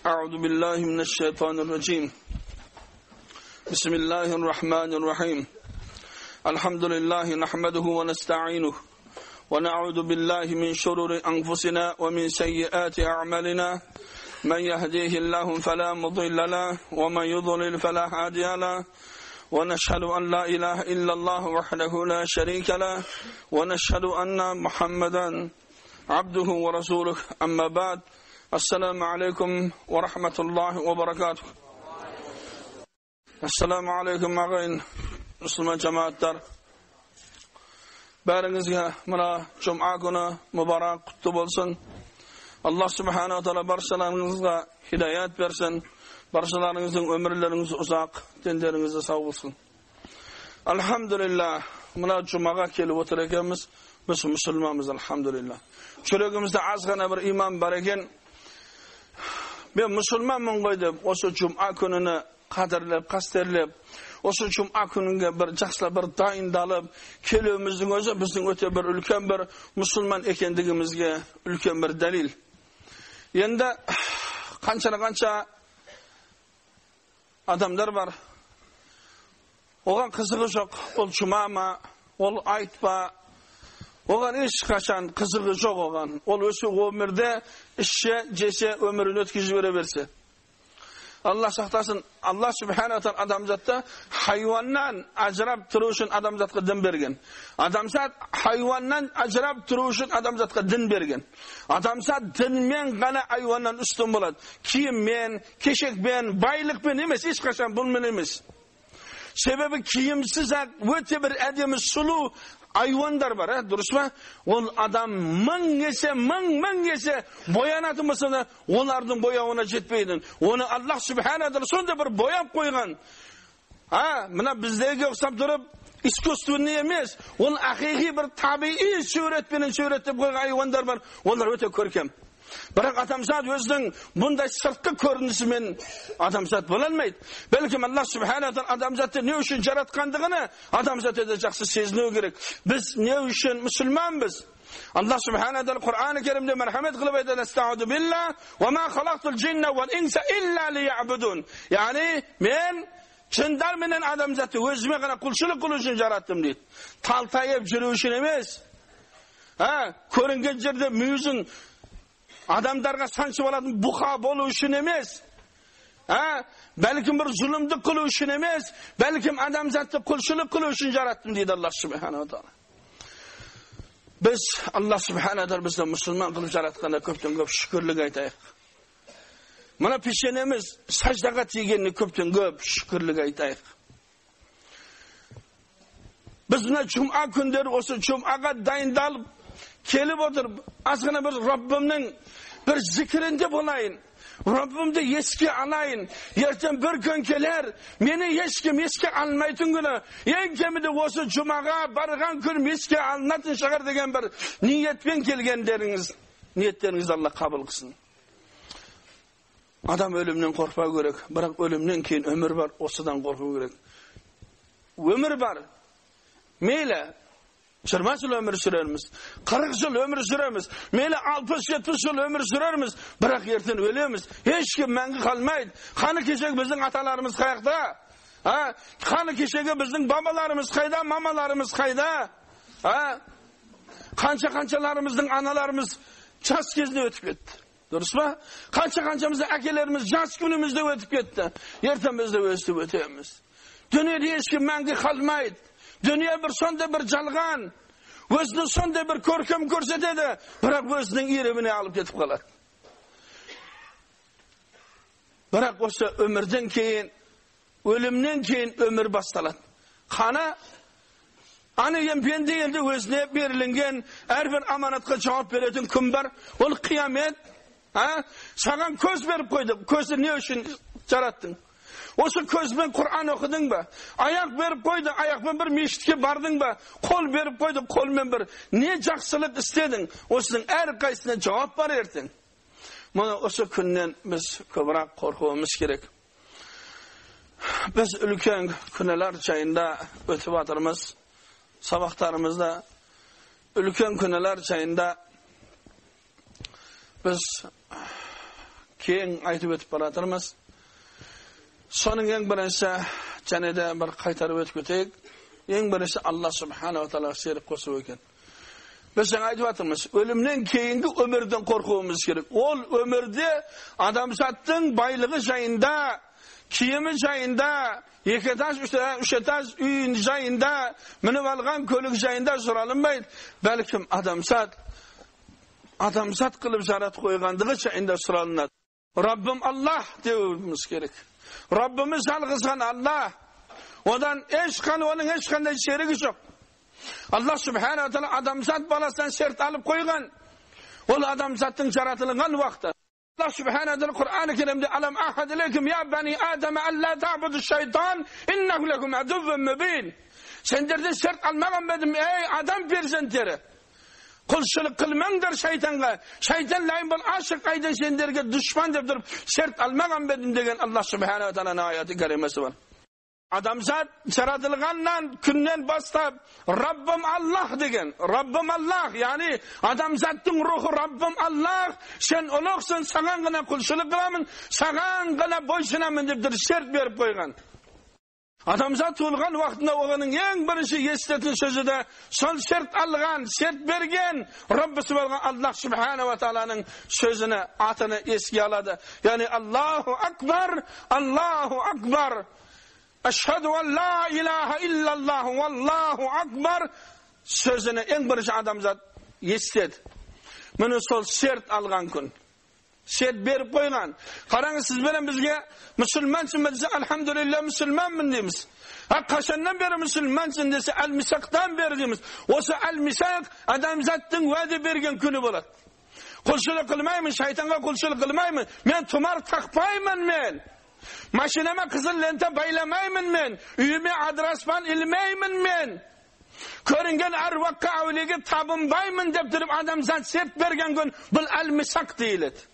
أعوذ بالله من الشيطان الرجيم. بسم الله الرحمن الرحيم. الحمد لله نحمده ونستعينه ونعوذ بالله من شرور أنفسنا ومن سيئات أعمالنا. من يهديه الله فلا مضل له ومن يضلل فلا هادي له. ونشهد أن لا إله إلا الله وحده لا شريك له ونشهد أن محمدا عبده ورسوله. أما بعد، السلام عليكم ورحمة الله وبركاته. السلام عليكم ағайын мұсылман жамағаттар, бәріңізге мына жұма күні мүбарак, құтты болсын. Аллах субханала тағала баршаларыңызға хидаят берсін, баршаларыңыздың өмірлеріңіз ұзақ, дендеріңіз сау болсын. Альхамдулилля, мына жұмаға келіп отыр екенбіз, біз мұсылманбыз, альхамдулилля. Жүрегімізде аз ғана бір иман бар екен, мен мұсылманмын ғой деп, осы жұма күніне қадірлеп, қастерлеп, осы жұма күніне бір жақсылап бір дайындалып келуіміздің өзі біздің өте бір үлкен бір мұсылман екендігімізге үлкен бір дәлел. Енді қанша адамдар бар, оған қызығы жоқ, ол жұма ма, ол айт па, оған ешқашан қызығы жоқ оған. Ол осы өмірде ішсе, жесе, өмірін өткізіп жібере берсе. Алла сақтасын, Алла субхана тағала адамзатты хайуаннан ажырап тұру үшін адамзатқа дін берген. Адамзат хайуаннан ажырап тұру үшін адамзатқа дін берген. Адамзат дінмен ғана хайуаннан үстін болады. Киіммен, кешекпен, байлықпен емес, ешқашан бұнымен емес. Себебі киімсіз ақ өте бір әдемі сұлу айуандар бар, дұрыс па? Ол адам мың есе, мың есе боянатын болса да, олардың бояуына жетпейді. Оны Аллах субхана тағала сондай бір бояп қойған. Мына біздерге ұқсап тұрып, искусственный емес, ол ақиқи бір табиғи суретпенен суреттеп қойған айуандар бар, олар өте көркем. Бірақ адамзат өзінің бұндай сыртқы көрінісімен адамзат бола алмайды. Бәлкім Аллах субхана тағала адамзатты не үшін жаратқандығını адамзат өте жақсы сезіну керек. Біз не үшін мұсылманбыз? Аллах субхана тағала Құран-ы Керімде мәрхамет қылып айтады: «Астағфиру билла, ва ма халақтул джинна вал инса илля лиябудун». Яғни мен жындар менен адамзатты өзіме ғана құлшылық қылу үшін жараттым дейді. Талтайып жүру үшін емес. Көрінген жерде мүйізін адамдарға саншып алатын бұқа болу үшін емес, бәлкім бір зұлымдық қылу үшін емес, бәлкім адамзатты құлшылық қылу үшін жараттым дейді Аллах субханала тағала. Біз Аллах субханала тағала бізді мұсылман қылып жаратқанда көптен көп шүкірлік айтайық. Мына пешенеміз саждаға тигеніне көптен көп шүкірлік айтайық. Біз мына жұма күндері осы жұмаға дайындалып келіп отырып, аз ғана бір Раббымның бір зікірінде болайын, Раббымды еске алайын, ертең бір күн келер, мені ешкім еске алмайтын күні, ең кемінде осы жұмаға барған күнім еске алынатын шығар деген бір ниетпен келгендеріңіз, ниеттеріңізді Алла қабыл қылсын. Адам өлімнен қорықпау керек, бірақ өлімнен кейін өмір бар, осыдан қорқу керек. Өмір бар, мейлі 20 жыл өмір сүрерміз, 40 жыл өмір сүреміз, мейлі 60-70 жыл өмір сүрерміз, бірақ ертең өлеміз. Ешкім мәңгі қалмайды. Қаны кешегі біздің аталарымыз қаяқта? Қаны кешегі біздің бабаларымыз қайда, мамаларымыз қайда? Қанша-қаншаларымыздың аналарымыз жас кезінде өтіп кетті. Дұрыс па? Қанша-қаншамыздың әкелеріміз жас күнімізде өтіп кетті. Ертең біз де өстіп өтеміз. Дүниеде ешкім мәңгі қалмайды. Дүние бір сондай бір жалған, өзінің сондай бір көркем көрсетеді, бірақ өзінің иіріміне алып кетіп қалады. Бірақ осы өмірден кейін, өлімнен кейін өмір басталады. Қана аны пенде елде өзіне берілінген әрбір аманатқа жауап беретін күн бар, ол қиямет. Саған көз беріп қойды, көзді не үшін жараттың? Осы көзбен Құран оқыдың ба? Аяқ беріп қойды, аяқпен бір мешітке бардың ба? Қол беріп қойды, қолмен бір не жақсылық істедің? Осының әрқайсысына жауап бар ертең. Мұны осы күннен біз көбірек қорқуымыз керек. Біз үлкен күнәлар жайында өтіп жатырмыз. Сабақтарымызда үлкен күнәлар жайында біз кең айтып өтіп бара жатырмыз. Соның ең бірінші, және де бір қайтарып өтіп кетейік, ең бірінші Алла субханала тағалаға серік қосу екен. Біз жаңа айтып жатырмыз, өлімнен кейінгі өмірден қорқуымыз керек. Ол өмірде адамзаттың байлығы жайында, киімі жайында, екі этаж, үш этаж үйін жайында, мініп алған көлік жайында сұралынбайды. Бәлкім адамзат қылып жаратып қойғандығы жайында сұралынады. Раббым Аллах деуіміз керек. Раббымыз жалғыз ғана Аллах. Одан ешқандай, оның ешқандай серігі жоқ. Аллах субханала тағала адамзат баласынан серт алып қойған. Ол адамзаттың жаратылған уақыты. Аллах субханала тағала Құран Керімде алам ахад алейкум я бани адам алла та'буду шайтан иннаху лакум адуввун мубин. Сендерден серт алмаған ба едім, ей адам перзенттері? Құлшылық қылмаңдар шайтанға. Шайтан лайым бұл ашық айдан сендерге дұшпан деп тұрып серт алмаған ба едім деген Аллах субханала тағаланың аяты кәрімесі бар. Адамзат жаратылғаннан күннен бастап Раббым Аллах деген, Раббым Аллах, яғни адамзаттың рухы Раббым Аллах, сен ұлықсың, саған ғана құлшылық қыламын, саған ғана бойсынамын деп бір серт беріп қойған. Адамзат туылған уақытында оғаның ең бірінші естетін сөзі де сол серт алған, серт берген Раббысы болған Аллах субханала тағаланың сөзіні, атыны еске алады. Яғни Аллаху акбар, Аллаху акбар. Ашхаду ан ла илаха иллаллах валлаху акбар сөзіні ең бірінші адамзат естеді. Міне сол серт алған күн. Серт беріп қойған. Қараңыз, сіз бенен бізге мұсылмансың ба десе, альхамдулилля мұсылманмын дейміз. Қашаннан бері мұсылмансың десе, әл-Мисақтан бері дейміз. Осы әл-Мисақ адамзаттың уәде берген күні болады. Құлшылық қылмаймын, шайтанға құлшылық қылмаймын, мен тұмар тақпаймын мен. Машинама қызыл лента байламаймын мен, үйіме адыраспан ілмеймін мен. Көрінген әруаққа, әулиеге табынбаймын деп тұрып адамзат серт берген күн бұл әл-Мисақ дейіледі.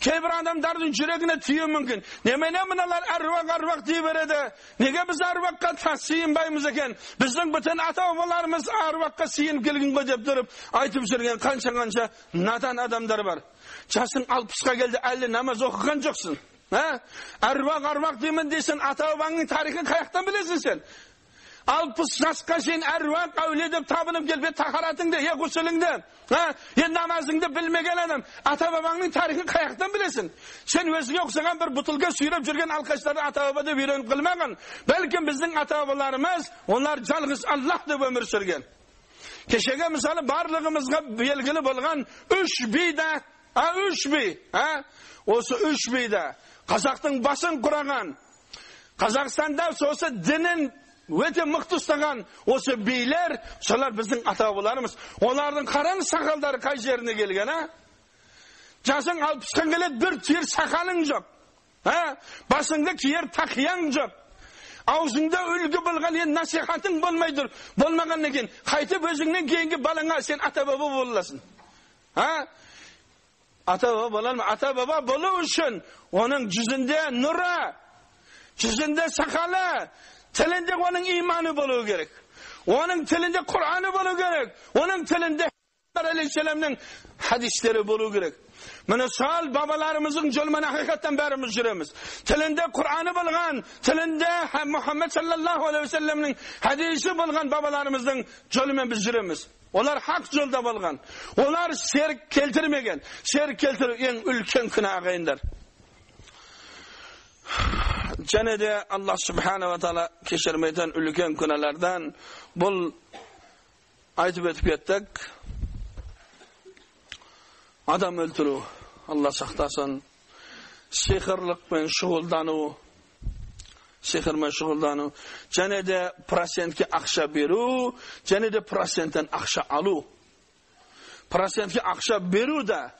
Кейбір адамдардың жүрегіне тиюі мүмкін. Немене мыналар әруақ әруақ дей береді? Неге біз әруаққа сиынбаймыз екен? Біздің бүтін ата-бабаларымыз әруаққа сиынып келген ғой деп тұрып айтып жүрген қанша-қанша надан адамдар бар. Жасың 60-қа келді, әлі намаз оқыған жоқсың. Әруақ әруақ деймін дейсің, ата-бабаңның тарихын қаяқтан білесің сен? 60 жасқа шейін әруақ әулие деп табынып келіп, тахаратыңды, е ғұсылыңды, е намазыңды білмеген адам, ата-бабаңның тарихын қаяқтан білесің? Сен өзіңе ұқсаған бір бутылка сүйреп жүрген алқаштарды ата-баба деп үйреніп қылмаған. Бәлкім біздің ата-бабаларымыз, олар жалғыз Аллах деп өмір сүрген. Кешегі мысалы барлығымызға белгілі болған үш би де, үш би, осы үш би де қазақтың басын құраған, Қазақстанда осы дінін өте мықты ұстаған осы билер, солар біздің ата-бабаларымыз. Олардың қараңыз сақалдары қай жеріне келген, а? Жасың 60-қа келеді, бір түйір сақалың жоқ. Басыңда киер тақияң жоқ. Аузыңда үлгі болған енді насихатың болмай тұр. Болмағаннан кейін қайтып өзіңнен кейінгі балаңа сен ата-баба бола аласың. Ата-баба бола алмай. Ата-баба болу үшін оның жүзінде нұры, жүзінде сақалы, тілінде оның иманы болу керек. Оның тілінде Құраны болу керек. Оның тілінде алейхиссаламның хадистері болу керек. Міне сол бабаларымыздың жолымен ақиқаттан бәріміз жүреміз. Тілінде Құраны болған, тілінде Мұхаммед саллаллаху алейхи уассаламның хадисі болған бабаларымыздың жолымен біз жүреміз. Олар хақ жолда болған. Олар серік келтірмеген. Серік келтіру ең үлкен күнә, ағайындар. Және де Аллах субханала тағала кешірмейтін үлкен күнәләрден бұл айтып өтіп кеттік. Адам өлтіру, Алла сақтасын, сиқырлықпен шұғылдану, сиқырмен шұғылдану, және де процентке ақша беру, және де проценттен ақша алу. Процентке ақша беру да,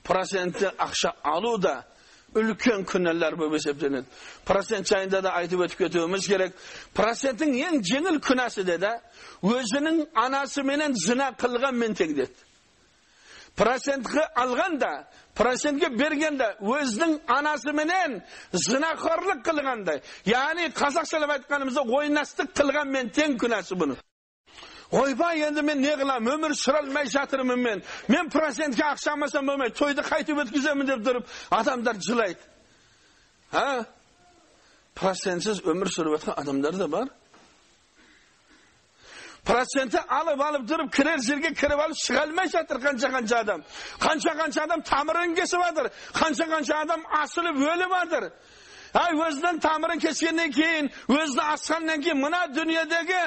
проценттен ақша алу да үлкен күнәлер болып есептелінеді. Процент жайында да айтып өтіп кетуіміз керек. Проценттің ең жеңіл күнәсі деді, өзінің анасыменен зина қылғанмен тең деді. Процентке алғанда, процентке бергенде өзінің анасыменен зинақорлық қылғандай, яғни қазақшалап айтқанымызда ойнастық қылғанмен тең күнәсі бұны. Ойбай, енді мен не қыламын, өмір сүре алмай жатырмын мен. Мен процентке ақша алмасам болмайды, тойды қайтып өткіземін деп тұрып, адамдар жылайды. Ha? Процентсіз өмір сүріп жатқан адамдар да бар. Проценті алып-алып тұрып, кірер жерге кіріп алып шыға алмай жатыр қанша-қанша адам. Қанша-қанша адам тамырын кесіп жатыр. Қанша-қанша адам асылып өліп жатыр. Ай, өзінің тамырын кескеннен кейін, өзіні асқаннан кейін мына дүниедегі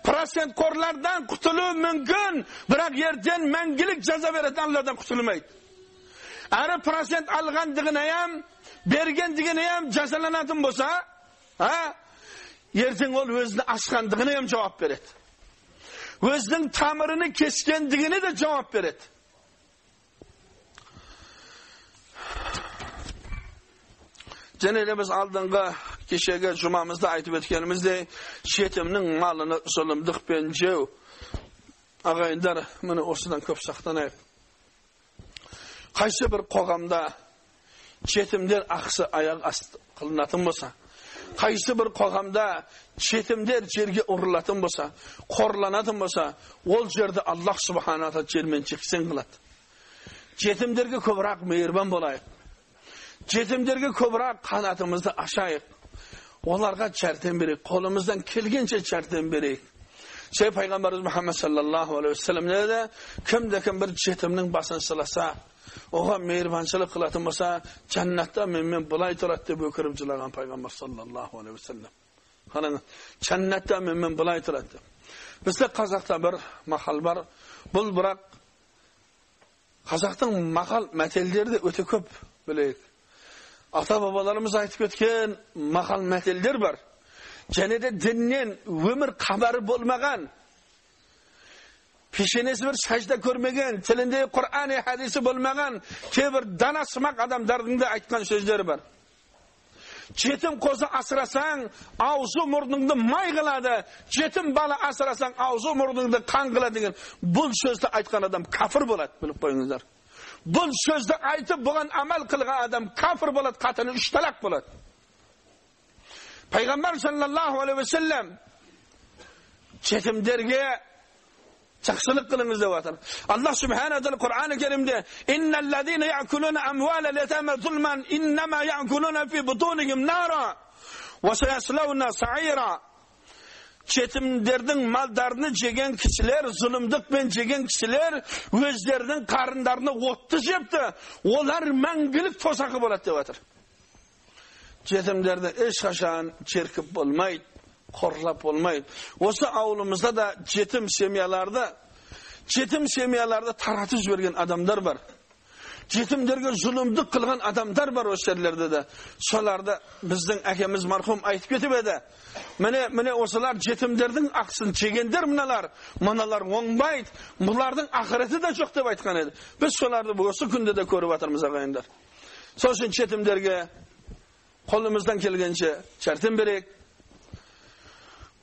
процент қорлардан құтылу мүмкін, бірақ ертең мәңгілік жаза беретін Алладан құтылмайды. Әрі процент алғандығына ям, бергендігіне ям жазаланатын болса, ертең ол өзіні асқандығына ям жауап береді. Өзінің тамырını кескендігіне де жауап береді. Және де біз алдыңғы кешегі жұмамызда айтып өткеніміздей, жетімнің малыны зұлымдықпен жеу. Ағайындар, міне осыдан көп сақтанайық. Қайсы бір қоғамда жетімдер ақысы аяқ асты қылынатын болса, қайсы бір қоғамда жетімдер жерге ұрылатын болса, қорланатын болса, ол жерді Аллах субхана тағала жермен жексен қылады. Жетімдерге көбірек мейірбан болайық. Жетімдерге көбірек қанатымызды ашайық. Оларға жәрдем берейік, қолымыздан келгенше жәрдем берейік. Şey Peygamberimiz Muhammed sallallahu aleyhi ve sellem ne dedi? Kimde kim bir жетімнің басын сыласа, оған мейірбаншылық қылатын болса, жәннатта менімен былай тұрады деп өкіріп жылаған Пайғамбар саллаллаху алейхи уассалам. Қараңыз, жәннатта менімен былай тұрады деп. Бізде қазақта бір мақал бар. Бұл бірақ қазақтың мақал мәтелдері де өте көп, білейік. Ата-бабаларымыз айтып кеткен мақал мәтелдер бар. Және де діннен өмір хабары болмаған, пешенесі бір сәжде көрмеген, тілінде Құран хадисі болмаған кейбір дана сымақ адамдардың да айтқан сөздері бар. Жетім қозы асырасаң, аузы мұрныңды май қылады, жетім бала асырасаң, аузы мұрныңды қан қылады деген бұл сөзді айтқан адам кәпір болады, біліп қойыңыздар. Бұл сөзді айтып, бұған амал қылған адам кәпір болады, қатыны үш талақ болады. Пайғамбар саллаллаху алейхи уассалам жетімдерге жақсылық қылыңыз деп жатыр. Аллах субхана тағала Құран Керимде инналлазина яъкулуна амвалал ятама зулман иннама яъкулуна фи бутунихим нара ва саяслауна саира. Жетімдердің малдарını жеген кісілер, зұлымдықпен жеген кісілер өздерінің қарындарына отты жепті. Олар мәңгілік тозақы болады деп жатыр. Жетімдерді ешқашан черкіп болмайды, қорлап болмайды. Осы ауылымызда да жетім семьяларды таратып жіберген адамдар бар. Жетімдерге зұлымдық қылған адамдар бар осы жерлерде де. Соларды біздің әкеміз марқұм айтып кетіп еді. Міне осылар жетімдердің ақысын жегендер мыналар, мыналар оңбайды, бұлардың ақыреті де жоқ деп айтқан еді. Біз соларды осы күнде де көріп жатырмыз, ағайындар. Сол үшін жетімдерге қолымыздан келгенше жәрдем берейік.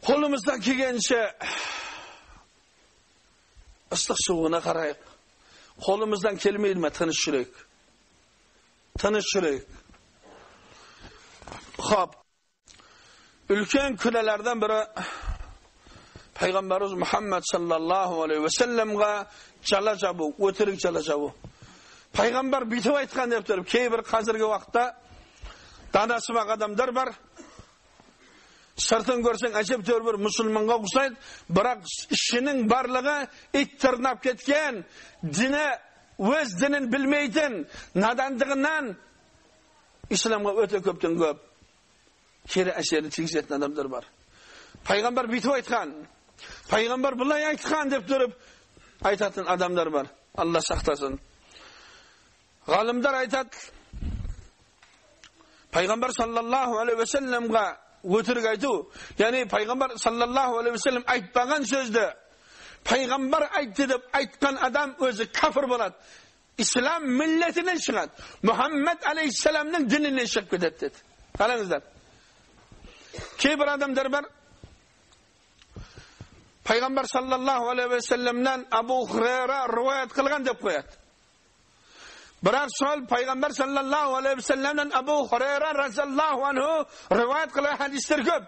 Қолымыздан келгенше ыстық суығына қарайық. Қолымыздан келмейді ме, тыныш жүрейік. Тыныш жүрейік. Хоп. Үлкен күнәләрден бірі Пайғамбарымыз Мұхаммад саллаллаху алейхи уассаламға жала жабу, өтірік жала жабу. Пайғамбар бүйтіп айтқан деп тұрып, кейбір қазіргі уақытта данасымақ адамдар бар. Сыртын көрсең әжептәуір бір мұсылманға ұқсайды, бірақ ішінің барлығы ит тырнап кеткен, діні, өз дінін білмейтін, надандығынан исламға өте көптен көп кері әсерін тигізетін адамдар бар. Пайғамбар бүйтіп айтқан, пайғамбар былай айтқан деп тұрып айтатын адамдар бар. Алла сақтасын. Ғалымдар айтады, пайғамбар саллаллаху алейхи уассаламға өтірік айту, яғни пайғамбар саллаллаху алейхи уассалам айтпаған сөзді пайғамбар айтты деп айтқан адам өзі кәпір болады. Ислам милләтінен шығады. Мұхаммед алейхиссаламның дінінен шығып кетеді деді. Қараңыздар. Кейбір адамдар бар. Пайғамбар саллаллаху алейхи уассаламнан Абу Хурайра риуаят қылған деп қояды. Бірақ сол пайғамбар саллаллаху алейхи уассаламнан Абу Хурайра разиаллаху анху риуаят қылған хадистер көп.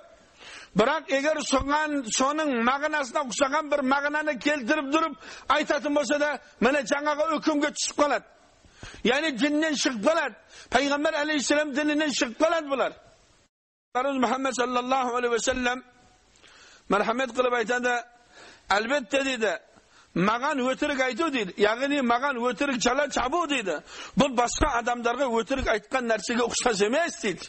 Бірақ егер соған, соның мағынасына ұқсаған бір мағынаны келтіріп тұрып айтатын болса да, міне жаңағы үкімге түсіп қалады. Яғни діннен шығып қалады. Пайғамбар алейхиссалам дінінен шығып қалады бұлар. Мұхаммед саллаллаху алейхи уассалам мархамет қылып айтады, әлбетте дейді, маған өтірік айту дейді, яғни маған өтірік жала жабу дейді. Бұл басқа адамдарға өтірік айтқан нәрсеге ұқсас емес дейді.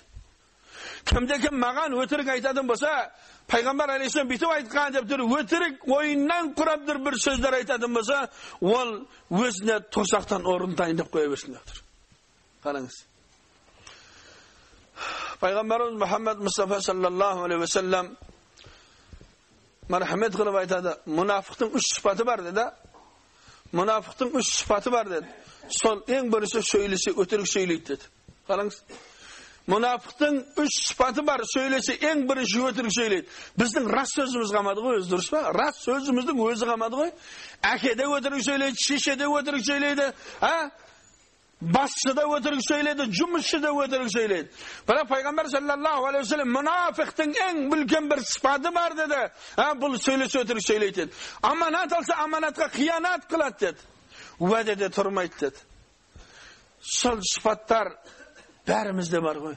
Кімде кім маған өтірік айтатын болса, пайғамбар алейхиссалам бүйтіп айтқан деп тұр, өтірік ойыннан құрап тұр бір сөздер айтатын болса, ол өзіне тозақтан орын дайындап қоя берсін деп тұр. Қараңыз. Пайғамбарымыз Мұхаммед Мұстафа саллаллаху алейхи уассалам мархамет қылып айтады, мұнафықтың үш сыпаты бар деді. Мұнафықтың үш сыпаты бар деді. Сол ең бірінші сөйлесе өтірік сөйлейді деді. Қараңыз. Мұнафықтың үш сыпаты бар, сөйлесе ең бірінші өтірік сөйлейді. Біздің рас сөзіміз қалмады ғой, өзі дұрыс па? Рас сөзіміздің өзі қалмады ғой. Әке де өтірік сөйлейді, шеше де өтірік сөйлейді, а? Басшы да өтірік сөйлейді, жұмысшы да өтірік сөйлейді. Бірақ пайғамбар саллаллаху алейхи уассалам мұнафиқтың ең үлкен бір сыпаты бар деді. Бұл сөйлесе өтірік сөйлейді деді. Аманат алса аманатқа қиянат қылады деді. Уәдеде тұрмайды деді. Сол сыпаттар бәрімізде бар ғой.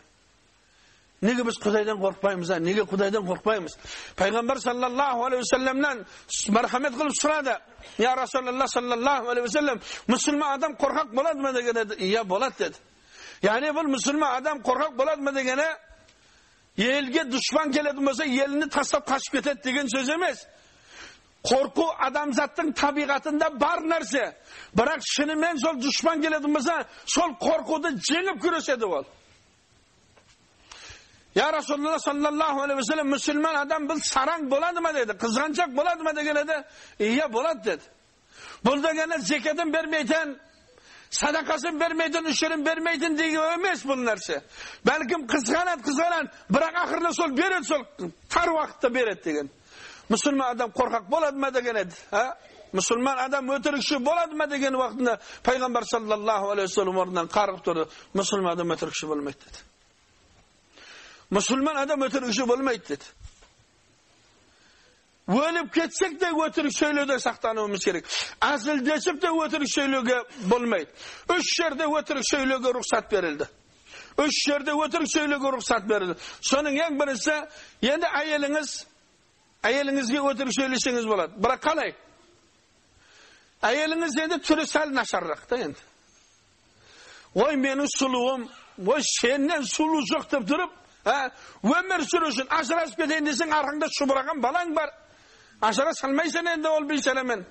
Неге біз Құдайдан қорықпаймыз? Неге Құдайдан қорықпаймыз? Пайғамбар саллаллаху алейхи уассаламнан мархамет қылып сұрады. Я Расулаллах саллаллаху алейхи уассалам, мұсылман адам қорқақ болады ма деген еді. Иә, болады деді. Яғни бұл мұсылман адам қорқақ болады ма дегені, елге дұшпан келетін болса, елini тастап қашып кетеді деген сөз емес. Қорқу адамзаттың табиғатында бар нәрсе. Бірақ шынымен сол дұшпан келетін болса, сол қорқуды жеңіп күреседі ол. Я Расулаллах саллаллаху алейхи уассалам, мұсылман адам бұл сараң болады ма деді, қызғаншақ болады ма деген еді. Иә, болады деді. Бұл дегені зекетін бермейтін, садақасын бермейтін, үшірін бермейтін деген емес бұл нәрсе. Бәлкім қызғанады, қызғанады, бірақ ақырында сол береді, сол тар уақытта береді деген. Мұсылман адам қорқақ болады ма деген еді. Мұсылман адам өтірікші болады ма деген уақытында пайғамбар саллаллаху алейхи уассалам орнынан қарғып тұрды. Мұсылман адам өтірікші болмайды деді. Мұсылман адам өтірікші болмайды деді. Өліп кетсек те өтірік сөйлеуден сақтануымыз керек. Әзілдесіп те өтірік сөйлеуге болмайды. Үш жерде өтірік сөйлеуге рұқсат берілді. Үш жерде өтірік сөйлеуге рұқсат берілді. Соның ең біріншісі, енді әйеліңізге өтірік сөйлесеңіз болады. Бірақ қалай? Әйеліңіз енді түрі сәл нашарырақ та енді. Ой, менің сұлуым, ой, сенен сұлу жоқ деп тұрып, өмір сүру үшін ажырасып кетейін десең, арқаңда шұбыраған балаң бар. Ажыраса алмайсың енді ол бейшарамен.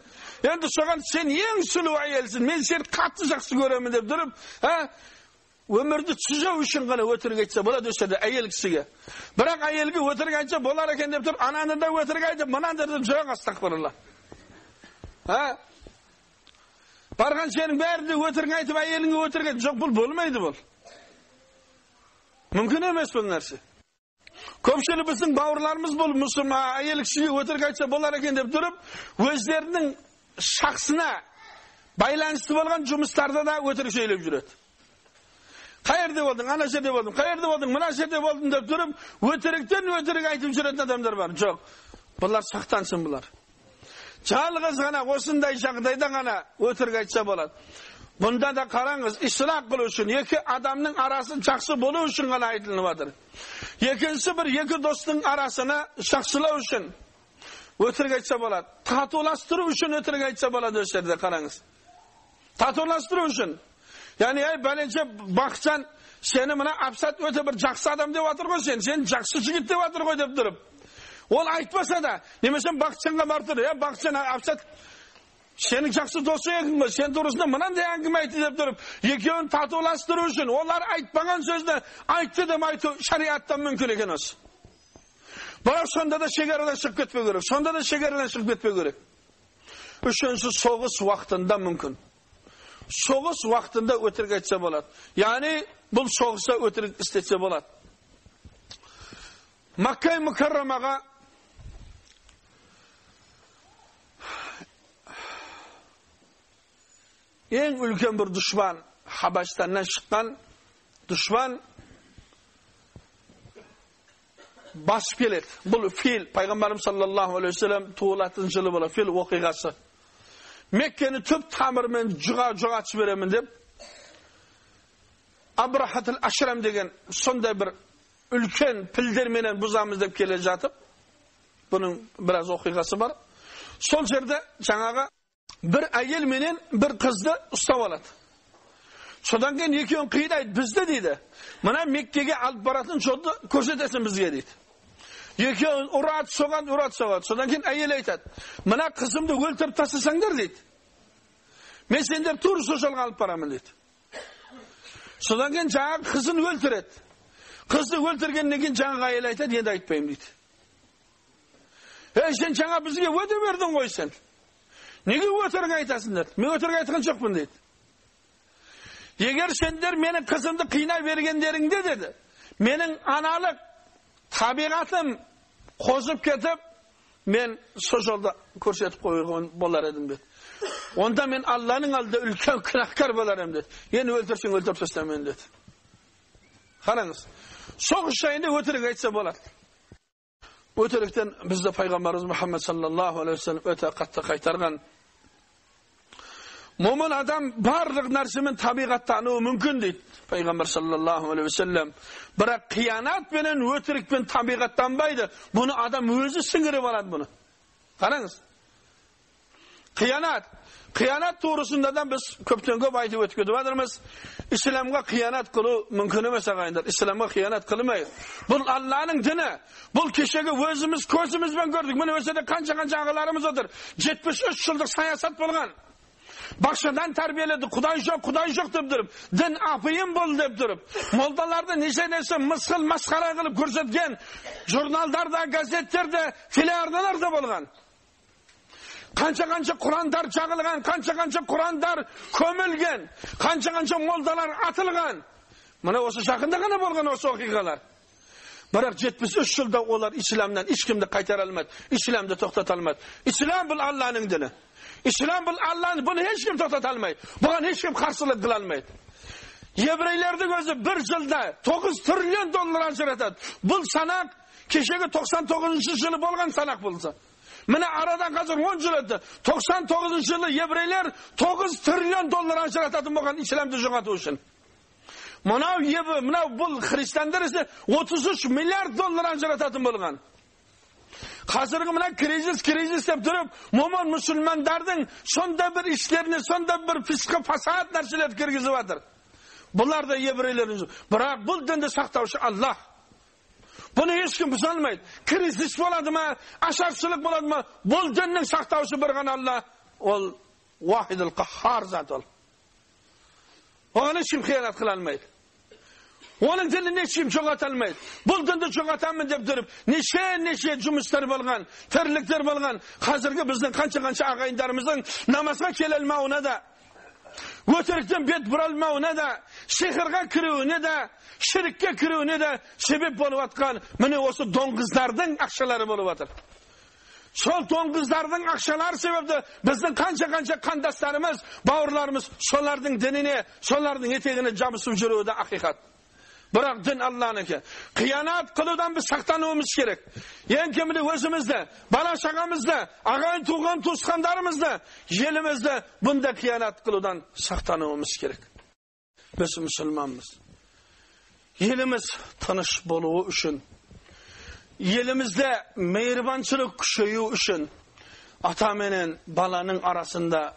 Енді соған сен ең сұлу әйелсің, мен сені қатты жақсы көремін деп тұрып, өмірді түзеу үшін ғана өтірік айтса болады осы жерде әйел кісіге. Бірақ әйелге өтірік айтса болар екен деп тұрып, ананы да өтірік айтып, мынаны да жоқ, астағфирулла. Барған жерің бәрінде өтірік айтып, әйеліңе өтірік айтып, жоқ, бұл болмайды бұл. Мүмкін емес бұл нәрсе. Көпшілік біздің бауырларымыз бұл мұсылман әйел кісіге өтірік айтса болар екен деп тұрып, өздерінің шақсына байланысты болған жұмыстарда да өтірік сөйлеп жүреді. Қай жерде болдың, ана жерде болдым, қай жерде болдың, мына жерде болдым деп тұрып, өтіріктен өтірік айтып жүретін адамдар бар. Жоқ, бұлар сақтансын бұлар. Жалғыз ғана осындай жағдайда ғана өтірік айтса болады. Бұнда да қараңыз, ислах қылу үшін, екі адамның арасы жақсы болу үшін ғана айтылып жатыр. Екіншісі бір екі достың арасына жақсылау үшін өтірік айтса болады. Татуластыру үшін өтірік айтса болады осы жерде қараңыз. Татуластыру үшін. Яғни, әй, бәленше Бақытжан, сені мына Абсат өте бір жақсы адам деп жатыр ғой сен, сен жақсы жігіт деп жатыр ғой деп тұрып. Ол айтпаса да, немесе Бақытжанға барып тұр, Бақытжан, Абсат сенің жақсы досың екен ғой, сен турасында мынандай әңгіме айтты деп тұрып, екеуін татуластыру үшін олар айтпаған сөзді айтты деп айту шариғатта мүмкін екен осы. Бірақ сонда да шекарадан шығып кетпеу керек, сонда да шекарадан шығып кетпеу керек. Үшінші, соғыс уақытында мүмкін. Соғыс уақытында өтірік айтса болады. Яғни бұл соғыста өтірік істетсе болады. Макка Мукаррамаға ең үлкен бір дұшпан, Хабаштаннан шыққан дұшпан басып келеді. Бұл фил, пайғамбарымыз саллаллаху алейхи уассалам туылатын жылы болады, фил оқиғасы. Меккені түп тамырымен жоғатып беремін деп, Абрахатул Ашрам деген сондай бір үлкен пілдерменен бұзамыз деп келе жатып, бұның біраз оқиғасы бар. Сол жерде жаңағы бір әйел менен бір қызды ұстап алады. Содан кейін екеуін қинайды, бізді дейді. Мына Меккеге алып баратын жолды көрсетесің бізге дейді. Екеуін ұрады, соғады, ұрады, соғады. Содан кейін әйел айтады, мына қызымды өлтіріп тастасаңдар дейді. Мен сендер тура сол жолға алып барамын дейді. Содан кейін жаңағы қызын өлтіреді. Қызды өлтіргеннен кейін жаңағы әйел айтады, енді айтпаймын дейді. Ей, сен жаңа бізге уәде бердің ғой сен. Неге өтірік айтасың деді. Мен өтірік айтқан жоқпын дейді. Егер сендер менің қызымды қинай бергендеріңде деді, менің аналық табиғатым қозып кетіп, мен сол жолда көрсетіп қойған болар едім деді. Онда мен Алланың алдында үлкен күнәһкар болар едім деді. Енді өлтірсең өлтіріп таста мені деді. Қараңыз, соғыс жайында өтірік айтса болады. Өтіріктен бізді пайғамбарымыз Мұхаммед саллаллаху алейхи уассалам өте қатты қайтарған. Момын адам барлық нәрсемен табиғаттануы мүмкін дейді пайғамбар саллаллаху алейхи уассалам. Бірақ қиянатпенен өтірікпен табиғаттанбайды. Бұны адам өзі сіңіріп алады бұны. Қараңыз. Қиянат. Қиянат турасында да біз көптен көп айтып өтіп кетіп жатырмыз. Исламға қиянат қылу мүмкін емес ағайындар. Исламға қиянат қылмайық. Бұл Алланың діні. Бұл кешегі өзіміз көзімізбен көрдік. Міне осы жерде қанша-қанша ағаларымыз отыр. 73 жылдық саясат болған. Бақшадан тәрбиеледі, Құдай жоқ, Құдай жоқ деп тұрып, дін апиын бол деп тұрып, молдаларды неше-неше мысқыл, масқара қылып көрсеткен журналдарда, газеттерде, телеарналарда болған. Қанша-қанша Құрандар жағылған, қанша-қанша Құрандар көмілген, қанша-қанша молдалар атылған. Мына осы жақында ғана болған осы оқиғалар. Бірақ 73 жылда олар исламнан ешкімді қайтара алмады, исламды тоқтата алмады. Ислам бұл Алланың діні. Ислам бұл Алланың, бұны ешкім тоқтата алмайды. Бұған ешкім қарсылық қыла алмайды. Еврейлердің өзі бір жылда 9 триллион доллар ажыратады. Бұл санақ кешегі 99 жылы болған санақ болса. Міне арадан қазір 10 жыл өтті. 99 жылы еврейлер 9 триллион доллар ажырататын болған исламды жоғалту үшін. Мынау мынау бұл христиандар ise 33 миллиард доллар ажырататын болған. Қазіргі мына кризис, кризис деп тұрып, момын мұсылмандардың сонда бір іштеріне, сонда бір фисқы фасад нәрселерді кіргізіп жатыр. Бұлар да еврейлердің. Бірақ бұл дінді сақтаушы Аллах. Бұны ешкім бұза алмайды. Кризис болады ма, ашаршылық болады ма, бұл діннің сақтаушы бір ғана Алла. Ол Вахидул Қаххар зат ол. Оған ешкім қиянат қыла алмайды. Оның дінін ешкім жоғалта алмайды. Бұл дінді жоғалтамын деп тұрып, неше-неше жұмыстар болған, тірліктер болған. Қазіргі біздің қанша-қанша ағайындарымыздың намазға келе алмауына да, өтіріктен бет бұра алмауына да, сиқырға кіруіне де, шірікке кіруіне де себеп болып жатқан міне осы доңғыздардың ақшалары болып жатыр. Сол доңғыздардың ақшалары себепті біздің қанша-қанша қандастарымыз, бауырларымыз солардың дініне, солардың етегіне жабысып жүруі де ақиқат. Бірақ дін Алланыкі. Қиянат қылудан біз сақтануымыз керек. Ең кемінде өзімізді, бала шағамызды, ағайын туған туысқандарымызды, елімізді бұнда қиянат қылудан сақтануымыз керек. Біз мұсылманбыз. Еліміз тыныш болуы үшін, елімізде мейірбаншылық күшею үшін ата менен баланың арасында,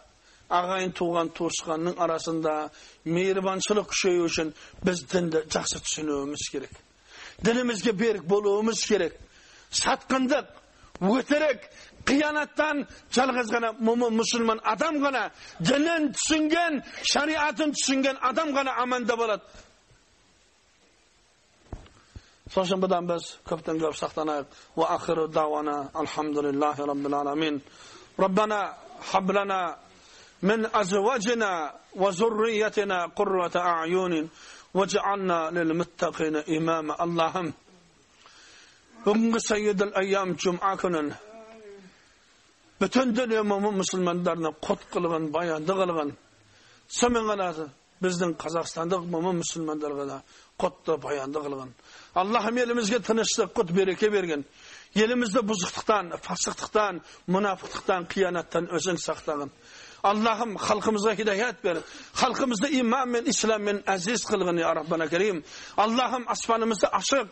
ағайын туған туысқанның арасында мейірбаншылық күшею үшін біз дінді жақсы түсінуіміз керек. Дінімізге берік болуымыз керек. Сатқындық, өтірік, қиянаттан жалғыз ғана мұсылман адам ғана, дінін түсінген, шариатын түсінген адам ғана аманда болады. Сол үшін бұдан біз көптен көп сақтанайық. Уа ахиру дауана алхамдулиллахи раббил аламин. Раббана хаб лана من أزواجنا وذريتنا قرة أعين واجعلنا للمتقين إماما. اللهم бүгінгі Саййидул Айям жұма күнін бүтін дүние мұсылмандарына құт қылған, баянды қылған, сонымен ғана Біздің қазақстандық момын мұсылмандарға да құтты баянды қылғын. Аллахым, елімізге тыныштық, құт береке берген. Елімізді бұзықтықтан, фасықтықтан, мұнафықтықтан, қиянаттан өзің сақтағын. Аллахым, халқымызға хидаят бер. Халқымызды иманмен, исламмен әзиз қылғын, я Раббана Карим. Аллахым, аспанымызды ашып,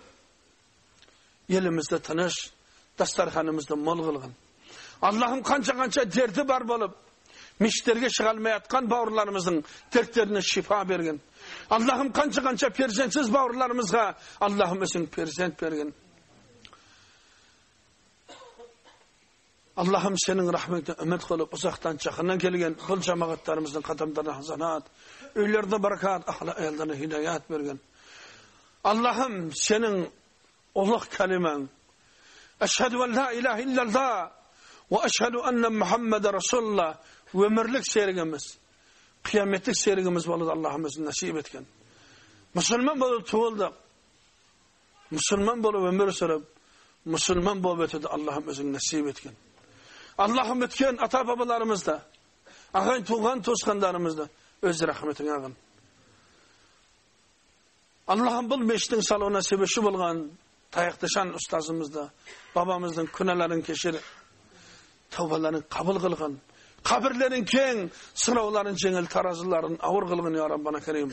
елімізді тыныш, дастарханымызды мол қылғын. Аллахым, қанша-қанша дерті бар болып, мешіттерге шыға алмай жатқан бауырларымыздың дерттеріне шипа берген. Аллахым, қанша-қанша перзентсіз бауырларымызға Аллахым өзің перзент берген. Аллахым, сенің рахметіңе үміт қылып, ұзақтан жақыннан келген бұл жамағаттарымыздың қадамдарына хазанат, үйлеріне баракат, ахлы әйелдеріне хидаят берген. Аллахым, сенің ұлық кәлимаң, Әшһәду ан ла илаһа иллаллах ва әшһәду анна Мухаммадан Расулуллах өмірлік серігіміз, қияметтік серігіміз болады Аллахым өзі нәсіп еткен. Мұсылман болып туылдық, мұсылман болып өмір сүріп, мұсылман болып өтуді Аллахым өзің нәсіп еткен. Аллахым, өткен ата бабаларымызды, ағайын туған туысқандарымызды өз рахметіңе ағын. Аллахым, бұл мешіттің салуына себепші болған Таяқтышан ұстазымызды, бабамыздың күнәларын кешір, тәубаларын қабыл қылғын, қабірлерін кең, сынауларын жеңіл, таразыларын ауыр қылғын, я Раббана Карим.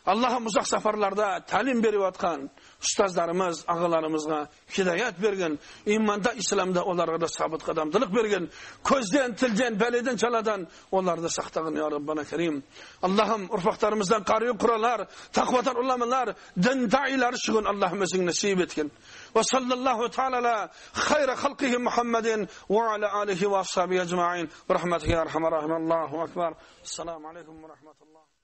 Аллахым, ұзақ сапарларда тәлім беріп атқан ұстаздарымыз, ағаларымызға хидаят берген, иманда, исламда оларға да сабыт қадамдылық берген, көзден, тілден, бәледен, жаладан оларды сақтағын, я Раббана Карим. Аллахым, ұрпақтарымыздан қари құралар, тақвадар уламалар, дін даилар шығын Аллахым өзің нәсіп еткен. Ва саллаллаху таала хайра халқихи Мухаммадин ва аля алихи ва асхабихи ажмаин. Рахматика я архамар рахимин. Аллаху акбар. Ассаламу алейкум ва рахматуллах.